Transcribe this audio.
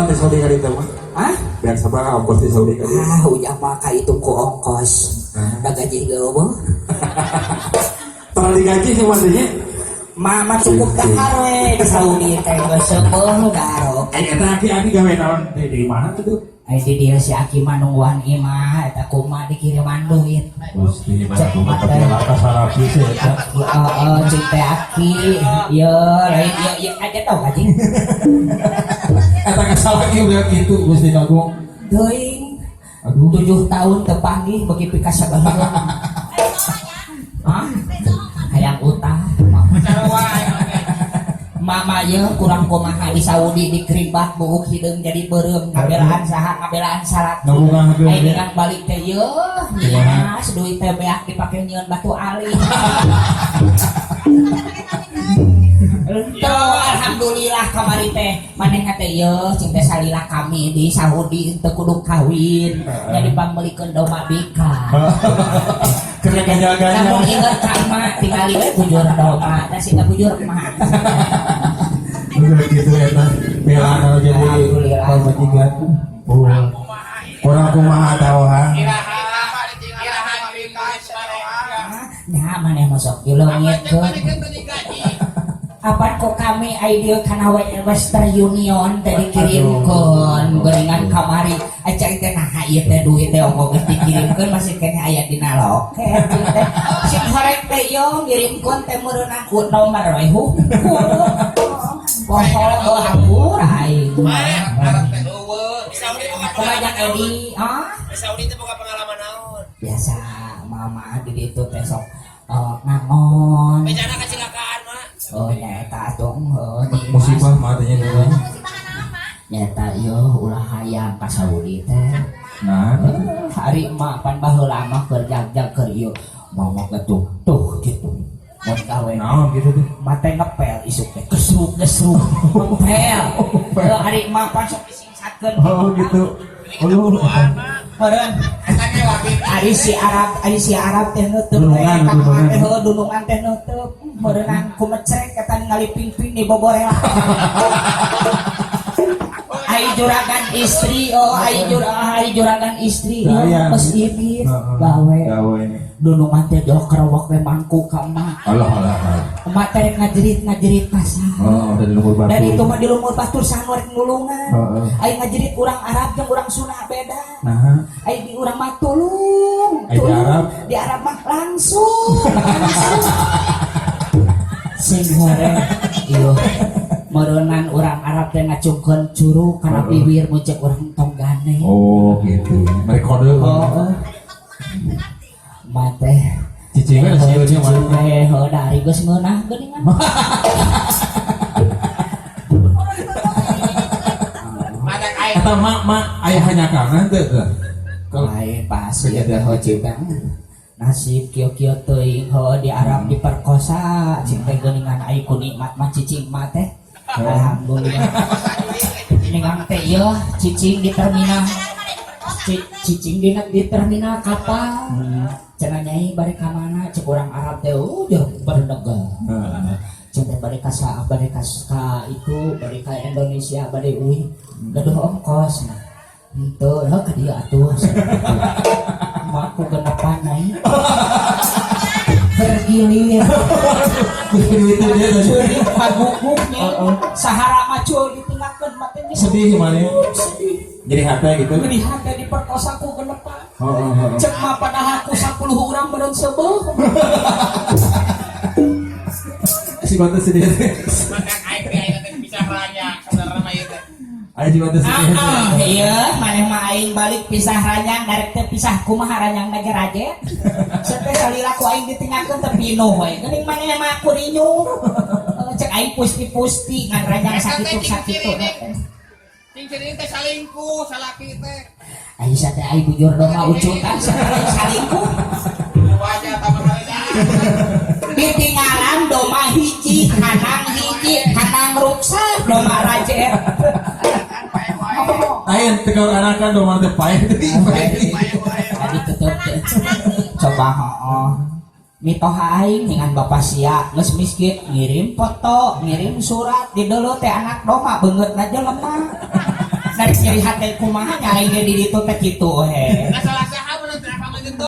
naon teh Saudi ka ditu mah? Hah? Biar sabaraha ongkos di Saudi ka ditu? Ah, ujang mah kahitung ku ongkos. Da gaji ge eueuh. Tara digaji sih maksudnya. Mama cukup dahar we di Saudi teh geus seubeuh dahar. Eh, eta aki-aki gawe naon di mana tuh? Ai di dieu si Aki mah nungguan imah eta kumaha dikiriman duit. Gusti, mana Cek kumaha mata. tapi laka salaki sih eta. Heeh, cek teh Aki. Ieu lain ieu ieu aja tau anjing. Eta ka salaki udah gitu Gusti Agung. Teuing Aduh. 7 tahun tepanggih bagi pikasabah. Hah? Hayang utah. Mama ye kurang kumaha di Saudi dikeribat buuk hideung jadi beureum ngabelaan saha ngabelaan salat. Ngabungah teh. Ai dengan balik teh ye nyias duit teh beak dipake nyieun batu ali. Henteu, alhamdulillah kamari teh manehna teh ye cing teh salila kami di Saudi teu kudu kawin jadi pangmeulikeun domba bika. Kena ganjal-ganjal. Namun inget ka emak tingali we bujur domba teh sih bujur emak. Udah gitu eta. Bela kalau jadi Alhamdulillah. pamajikan. Oh. Kurang kumaha tawa. Nah, maneh masuk dileungitkeun. Apa kok kami ai dieu kana Western Union teh dikirimkeun geuningan kamari aca teh naha ieu teh duit teh ongko geus dikirimkeun masih keneh aya dina loket cing teh sing horeng teh yo ngirimkeun teh meureunang ku nomor we hungkul poho hampura aing. Saudi boga Kumaha Edi, ah? Saudi teh boga pengalaman naon? Biasa mama di ditu teh sok ngangon. Bencana kecelakaan mah. Oh, nyaeta atuh heuh. Musibah mah tanya dulu. Nyaeta ieu ulah hayang ka Saudi teh. Nah, Hari mah pan baheula mah keur jag-jag keur ieu mama tuh tuh gitu. Mun gawe naon gitu tuh. Mate ngepel isuk teh gesruk gesruk ngepel. Heuh, hari mah pan sok disingsatkeun. Oh gitu. Oh lu. Meureun ari si Arab teh neuteub Dunungan, we, dunungan. teh heuh dunungan teh neuteub meureunan kumecrek eta ningali ping-ping di boborela. Ai juragan istri, oh ai juragan istri Gaya. geus ibit Heeh. gawe. Gawe. Dunungan teh jol kerewek we mangku ka emak. Allah Allah Allah. Emak teh rek ngajerit ngajerit pasar. Oh, dari lumur batu. Dan itu mah di lumur batur saha rek nulungan. Heeh. Ai ngajerit urang Arab jeung urang Sunda beda. Nah, Ai di urang mah tulung, Ai di tulung. Arab? Di Arab mah langsung, langsung. Sing horeng ieu meureunan urang Arab teh ngacungkeun curug kana bibir mun ceuk urang tong gane. Oh gitu. Mereka kode. Oh, oh. Mah teh Cicing we sieun nya mah. Cicing we heuh da ari geus ngeunah geuningan. Madak aing. Eta mak mak aya hanyakangan teu teu. Kalau Lain pasti teh heuh cing teh. Nasib kieu-kieu teuing heuh di Arab diperkosa cing teh geuningan ai ku nikmat mah cicing mah teh. Alhamdulillah. Ningang teh ieu cicing di terminal. Cicing di terminal kapal. Cenah nyai bade ka mana cek urang Arab teh jauh bernegel. Heeh. Cing teh bade ka sa bade ka ka itu bade ka Indonesia bade uih gaduh ongkos nah. Henteu heuh ka dieu atuh. Mak ku genepan nyai. Bergilir. Duitnya dia tadi. Curi paguguknya. Sahara mah cul ditinggalkeun mah teh Sedih mana? Sedih. Jadi hati gitu. Jadi hati diperkosa ku genepan. Oh. Cek mah padahal ku 10 urang beureun seubeuh. Si batu sedih. Madak aing teh aing teh bisa ranya sebenarnya mah ieu teh. Ayo si batu sedih. Ah, iya, maneh mah aing balik pisah ranyang, darek teh pisah kumaha ranyang na ge rajet. Sete salila ku aing ditinggalkeun teh pinuh we. Geuning maneh mah ku rinyuh. Cek aing pusti-pusti ngan ranyang sakitu-sakitu. Cing ciri teh salingkuh salaki teh. Aisyah teh aing bujur doma ucutan salingkuh. Wajah tambah wajah. Ditinggalan doma hiji, kanang ruksak doma rajet. Ayo tegal anakan dong teh pae. Tadi tetep coba heeh. Mitoha aing dengan bapak sia geus miskin ngirim foto, ngirim surat di dulu teh anak doma beungeutna jelema. Nah Rek nyeri hate kumaha nya aing ge di ditu teh kitu he. Nah, salah saha.